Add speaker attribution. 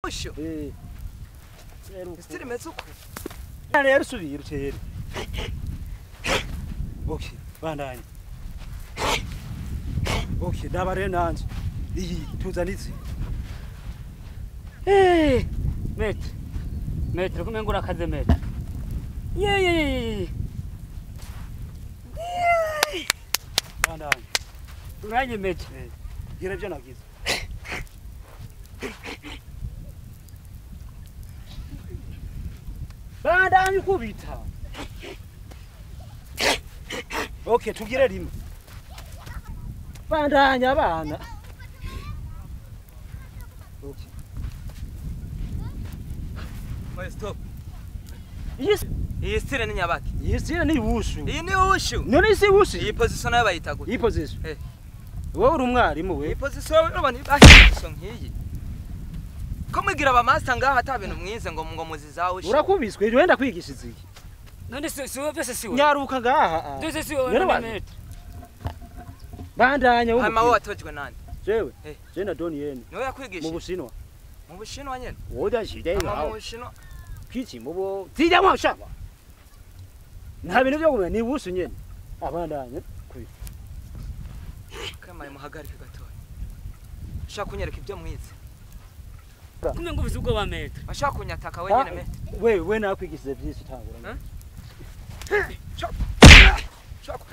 Speaker 1: Wushu.
Speaker 2: Eh.
Speaker 1: Style imeze uko.
Speaker 2: Rero subira utere. Okay, bandanye. Okay, ndaba rero nanje. Iyi tuzanitse.
Speaker 3: Eh, maître. Maître, kumengo urakaze maître. Ye ye ye.
Speaker 2: Bandanye.
Speaker 3: Uranyemeje.
Speaker 2: Eh. Gira ibyo nagize. Bandanye ukubita. Okay, tugire rimwe. Bandanya abana. Okay.
Speaker 1: Oya stop.
Speaker 2: Iyi
Speaker 1: Iyi style ni nyabaki.
Speaker 2: Iyi style ni wushu.
Speaker 1: Iyi ni wushu.
Speaker 2: None si wushu.
Speaker 1: Iyi position nayo bayita gute?
Speaker 2: Iyi position.
Speaker 1: Eh.
Speaker 2: Wowe uri umwarimu we.
Speaker 1: Iyi position urabona position nkiyi. Ko mwigira aba master ngaha ata bintu mwize ngo ngo muzi za wushu.
Speaker 2: Urakubiswe wenda kwigishiriza iki?
Speaker 3: None si wowe byose si wowe.
Speaker 2: Nyaruka ngaha.
Speaker 3: Byose si wowe
Speaker 2: None
Speaker 3: none
Speaker 2: wazi.
Speaker 3: maître.
Speaker 2: Bandanya wowe.
Speaker 1: Hama wowe watojwe nande?
Speaker 2: Jewe.
Speaker 1: Eh.
Speaker 2: Je na Don Yen
Speaker 1: Niwe yakwigisha.
Speaker 2: mu Bushinwa.
Speaker 1: Mu Bushinwa nyene.
Speaker 2: 我的是这
Speaker 1: Hama mu
Speaker 2: 个
Speaker 1: Bushinwa.
Speaker 2: 脾mubo zijya mwashaka. Nta bintu byo kumenya ni wushu nyene. Abandanya.
Speaker 1: Kamaye muhagarike gatoya. Ushaka kunyereka ibyo mwize.
Speaker 3: Kumengo ufise ubwoba maître.
Speaker 1: Washaka kunyataka wenyene maître.
Speaker 2: We we nakwigishije byinshi tangura.
Speaker 1: Shaka.